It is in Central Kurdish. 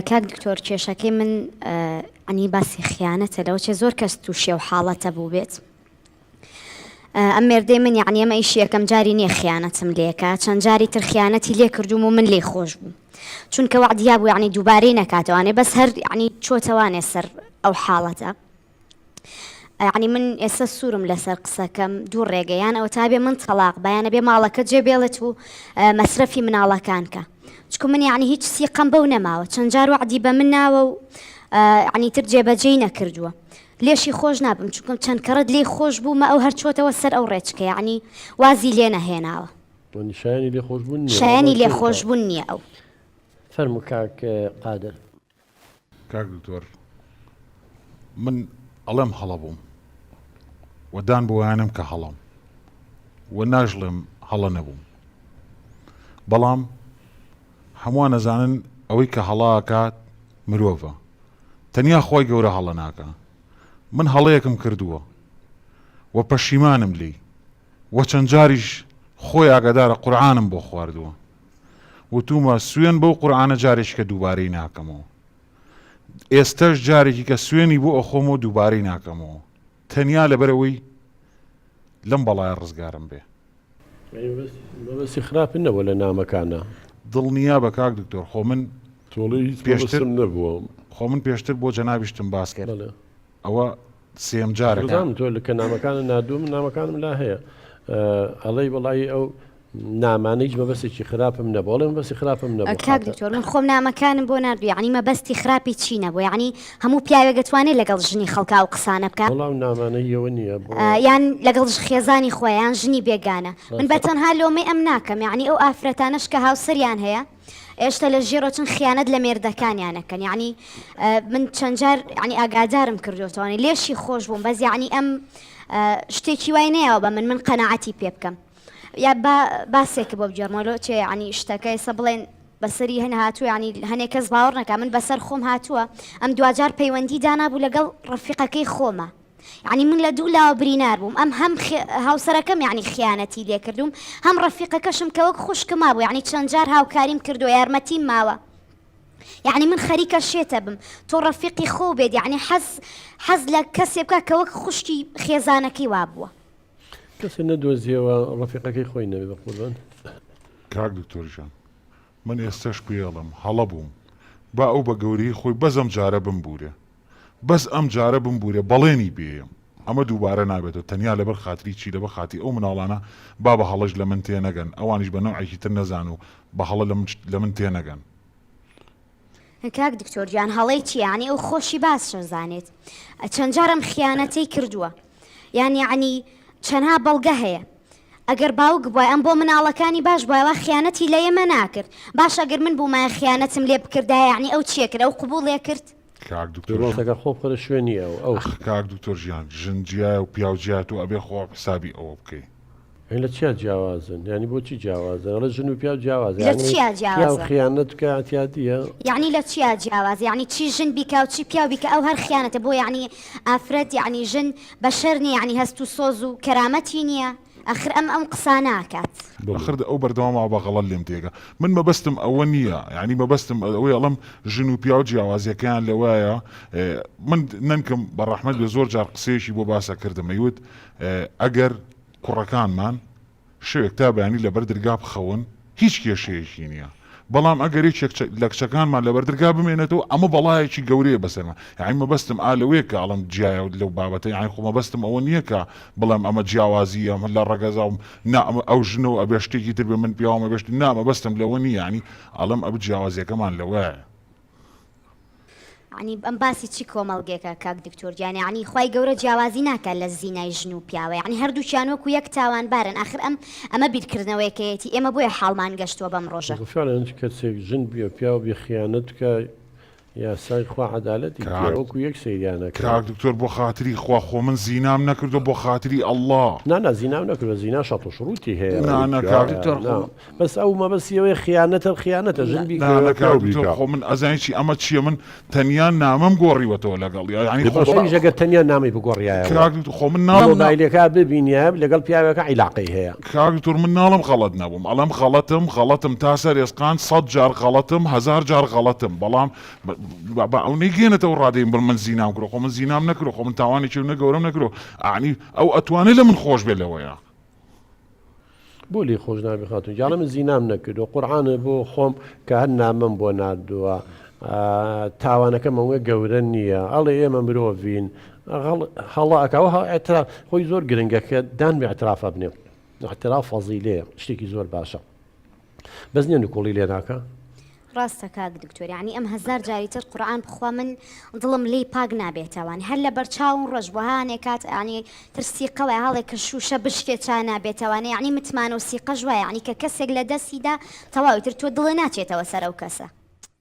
کاک دکتۆر کێشەکەی من ئەنی باسی خیانەتە لەوە چێ زۆر کەس تووشی ئەو حاڵەتە بوو بێت ئەم مێردەی من یعنی ئەمە ئیشی یەکەم جاری نییە خیانەتم لێکە چەند جاری تر خیانەتی لێ کردوم و من لێی خۆش بووم چونکە وەعدیا بوو یعنی دووبارەی نەکاتەوانێ بەس هەر یعنی چۆتەوانێ سەر ئەو حاڵەتە یعنی من ئێستا سوورم لەسەر قسەکەم دوو ڕێگە یان ئەوە تا بێ من تەلاق بایانە بێ ماڵەکە جێ بێڵێت و مەسرەفی مناڵەکان کە چکو من یعنی هیچ سیقەم بەو نەماوە چەند جار وەعدی بە من ناوە و یعنی تر جێبەجێی نەکردووە لێشی خۆش نابم چونکم چەند کەڕەت لێی خۆش بوومە ئەو هەر چۆتەوە سەر ئەو ڕێچکە یعنی وازی لێ نەهێناوە. یعنی شایەنی لێخۆشبوون نییە. شایەنی لێخۆشبوون نییە ئەو. فەرموو کاک قادر. کاک دکتۆر من ئەڵێم هەڵە بووم و دان بۆیانم کە هەڵەم و ناژڵێم هەڵە نەبووم بەڵام هەمووان ئەزانن ئەوەی کە هەڵە ئەکات مرۆڤە تەنیا خوای گەورە هەڵە ناکا من هەڵەیەکم کردووە و پەشیمانم لێی و چەند جاریش خۆی ئاگادارە قورعانم بۆ خواردووە وتومە سوێن بەو قورعانە جارێکی کە دووبارەی ناکەمەوە ئێستەش جارێکی کە سوێنی بۆ ئەخۆمەوە دووبارەی ناکەمەوە تەنیا لەبەرەوەی لەم بەڵایە ڕزگارم بێ. مەبەستی خراپت نەبووە لە نامەکانا. دڵنیابە کاک دکتۆر خۆ من تۆڵەی هیچ پێشتر مەبەستم نەبووە. خۆ من پێشتر بۆ جەنابیشتم باس کرد بەڵێ. ئەوە سێیەم جارە کە. دەزانم تۆ کە نامەکانت ناردووە من نامەکانم لا هەیە ئەڵێی وەڵایی ئەو نامانە هیچ مەبەستێکی خراپم نەبوو ئەڵێ مەبەستی خراپم نەبوو کاک خاتە. دکتۆر من خۆم نامەکانم بۆ ناردوو یەعنی مەبەستی خراپی چی نەبوو یەعنی هەموو پیاوێک ئەتوانێ لەگەڵ ژنی خەڵکا ئەو قسانە بکا وەڵا ئەو نامانە هی ئەوە نییە بۆ. یان لەگەڵ خێزانی خۆی یان ژنی بێگانە من ڕاستە. بە تەنها لۆمەی ئەم ناکەم یەعنی ئەو ئافرەتانەش کە هاوسەریان هەیە ئێشتا لە ژێرۆ چن خیانەت لە مێردەکانیان ئەکەن یەعنی من چەند جار یەعنی ئاگادارم کردۆتەوە لێشی خۆش بووم بەس یەعنی ئەم شتێکی وای نەیاوە بە من من قەناعەتی پێ بکەم یا با باسێکە بۆ بگێڕمەوە لۆ چێ یعنی شتەکە ئێستا بڵێن بەسەری هەن هاتووە یعنی هەنێک کەس باوەڕ نەکا من بەسەر خۆم هاتووە ئەم دواجار پەیوەندی دانابوو لەگەڵ ڕەفیقەکەی خۆمە یعنی من لە دوو لاوە برینار بووم ئەم هەم هاوسەرەکەم یعنی خیانەتی لێکردوم هەم ڕەفیقەکەشم کە وەک خوشکم مابوو یعنی چەند جار هاوکاریم کردو یارمەتیم ماوە یعنی من خەریکە شێتە بم تۆ ڕەفیقی خۆ بێت یعنی حەز حەز لە کەسێ بکە کە وەک خوشکی خێزانەکەی وابووە. کەسێ نەدۆزیەوە ڕەفیقەکەی خۆی نەبێ بەقوربان. کاک دکتۆر گیان من ئێستەش پێیەڵێم هەڵە بووم با ئەو بە گەورەیی خۆی بەس ئەم جارە بمبورێ بەس ئەم جارە بمبورێ بەڵێنی پێیەم ئەمە دووبارە نابێتەوە تەنیا لەبەر خاتری چی لەبەر خاتری ئەو مناڵانە با بە هەڵەش لە من تێنەگەن ئەوانیش بە نەوعێکی تر نەزان و بە هەڵە لە من تێنەگەن. کاک دکتۆر گیان هەڵەی چیە یانی ئەو خۆشی باش ئەزانێت چەند جار ئەم خیانەتەی کردووە یان یعنی چەنها بەڵگە هەیە ئەگەر باوک بوای ئەم بۆ مناڵەکانی باش بوایە وا خیانەتی لە ئێمە ناکرد باش ئەگەر من بوومایە خیانەتم لێ بکردایە یعنی ئەو چیە کرد ئەو قبوڵێ کرد کاک دکتۆر ژیان. ڕاستەکە خۆ بخەرە شوێنی ئەو ئەو. ئەخ کاک دکتۆر ژیان ژن جیایە و پیاو جیایە تۆ ئەبێ خۆ حسابی ئەوە بکەی. ئەی لە چیا جیاوازن یانی بۆچی جیاوازن ئەڵێ ژن و پیاو جیاوازە لە یانی چیا پیاو جیاوازە؟ خیانەت بکا ئیعتیادیە؟ یەعنی لە چیا جیاوازە یەعنی چی ژن بیکا و چی پیاو بیکا ئەو هەر خیانەتە بۆ یەعنی ئافرەت یەعنی ژن بەشەر نیە یەعنی هەست و سۆز و کەرامەتی نیە ئەخر ئەم ئەم قسانە ئەکات. ئەخر ئەو بەردەوام وا بە غەڵەت لێم تێگا من مەبەستم ئەوە نیە یەعنی مەبەستم ئەوەی ئەڵێم ژن و پیاو جیاوازیەکەیان لەوایە من نەنکم بە ڕەحمەت بێ زۆر جار قسەیەکی بۆ باسە کردم ئەیوت ئەگەر کوڕەکانمان شەوێک تا بەیانی لەبەر درگا بخەون هیچ کێشەیەکی نییە، بەڵام ئەگەر یەکێک لە کچەکانمان لەبەر درگا بمێنێتەوە ئەمە بەڵایەکی گەورەیە بەسەرمان، یانی مەبەستم ئا لەوەیە کە ئەڵێم جیایە لەو بابەتە، یانی خۆ مەبەستم ئەوە نییە کە بڵێم ئەمە جیاوازی ئەمە لە ڕەگەزا و نا ئەمە ئەو ژنە و ئەبێ شتێکی تر بێ من پیاوم ئەبێ شت نا مەبەستم لەوە نییە یانی ئەڵێم ئەب جیاوازیەکەمان لەوەیە. یەعنی ئەم باسی چی کۆمەڵگێکە کاک دکتۆر گیان یەعنی خوای گەورە جیاوازی ناکات لە زینای ژن و پیاوە یەعنی هەردووکیان وەکو یەک تاوانبارن ئاخر ئەم ئەمە بیرکردنەوەیەکەیەتی ئێمە بۆیە حاڵمان گەشتووە بەم ڕۆژە. فعلا کەسێک ژن بێ پیاو بێ خیانەت بکا. یاسای خوا عەدالەتی کاک تیا وەکو یەک سەیریان ئەکا. کاک دکتۆر بۆ خاتری خوا خۆ من زینام نەکردوە بۆ خاتری اللە. نا نا زینام نەکردوە زینا شەرت و شروتی هەیە نا نا کاک دکتۆر نا خۆ بەس ئەو مەبەستی ئەوەیە خیانەتە خیانەتە ژن نا بیکەوێ نا پیاو کاک دکتۆر بیکا. خۆ من ئەزانی چی ئەمە چیە من تەنیا نامەم گۆڕیوەتەوە لەگەڵ یانی دە خۆ باشە بە ئەویش ئەگەر تەنیا نامەی بگۆڕیایەوە کاک دکتۆر خۆ من ناڵم نا مۆبایلەکە ببینیایە لەگەڵ پیاوێکە عیلاقەی هەیە. کاک دکتۆر من ناڵم غەڵەت نەبووم ئەڵێم غەڵەتم غەڵەتم تا سەر ئێسقان سەد جار غەڵەتم هەزار جار غەڵەتم بەڵام با ئەو نەیگەیەنێتە ئەو ڕادەی بڵێ من زینام کردوە خۆ من زینام نەکردوە خۆ من تاوانێکی نە گەورەم نەکردوە ئەعنی ئەو ئەتوانێ لە من خۆش بێ لەوەیە. بۆ لێی خۆش نابی خاتون گیان من زینام نەکردوە قورعانە بۆ خۆم کە هەر نامەم بۆ ناردووە تاوانەکەم ئەوە گەورە نییە ئەڵێ ئێمە مرۆڤین هەڵە ئەکەوە اعتراف خۆی زۆر گرنگە کە دان بە اعترافە بنێ اعتراف فەزیلەیە شتێکی زۆر باشە بەس نیە نکوڵی لێ ناکا. ڕاستە کاک دکتۆر یانی ئەم هەزار جاری تر قورئان بخوا من دڵم لێی پاک نابێتەوە هەر لەبەر چاوم ڕەش بوو هانێ کات یانی تر سیقە وایە هەڵێ کە شوشە بشکێ چا نابێتەوانێ یانی متمانە و سیقەش وایە یانی کە کەسێک لە دەستی دا تەواوی تر تۆ دڵێ ناچێتەوە سەر ئەو کەسە.